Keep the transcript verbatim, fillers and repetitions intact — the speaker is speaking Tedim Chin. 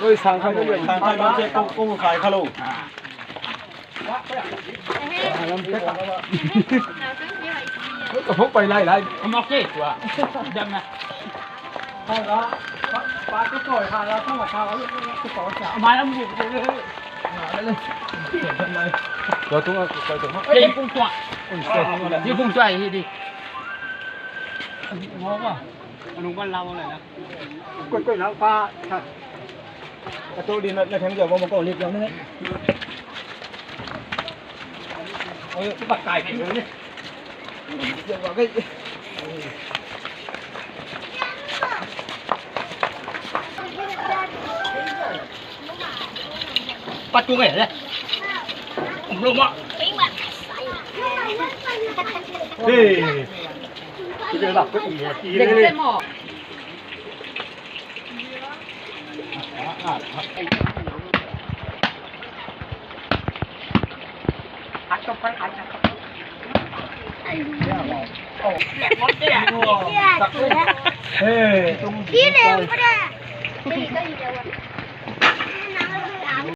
Oi, sang khai, sang khai, kong khai kha lo. Ka phone pai lai lai. Ka mawk kei tua. Dam na. Mai lam bu. Tua tung a, tua tung a. Ei, pung tua. Ei, pung tua hi di. Ngawk a. Anung kan lau lai na. Koih, koih lau pa. Ka to di na, na theng dia, ba ma ko lik yang ne. Oi, tu ba kai kai ne. Patung eh, le. Belum mak. Hei. Kita dah pergi. Dia kata mau.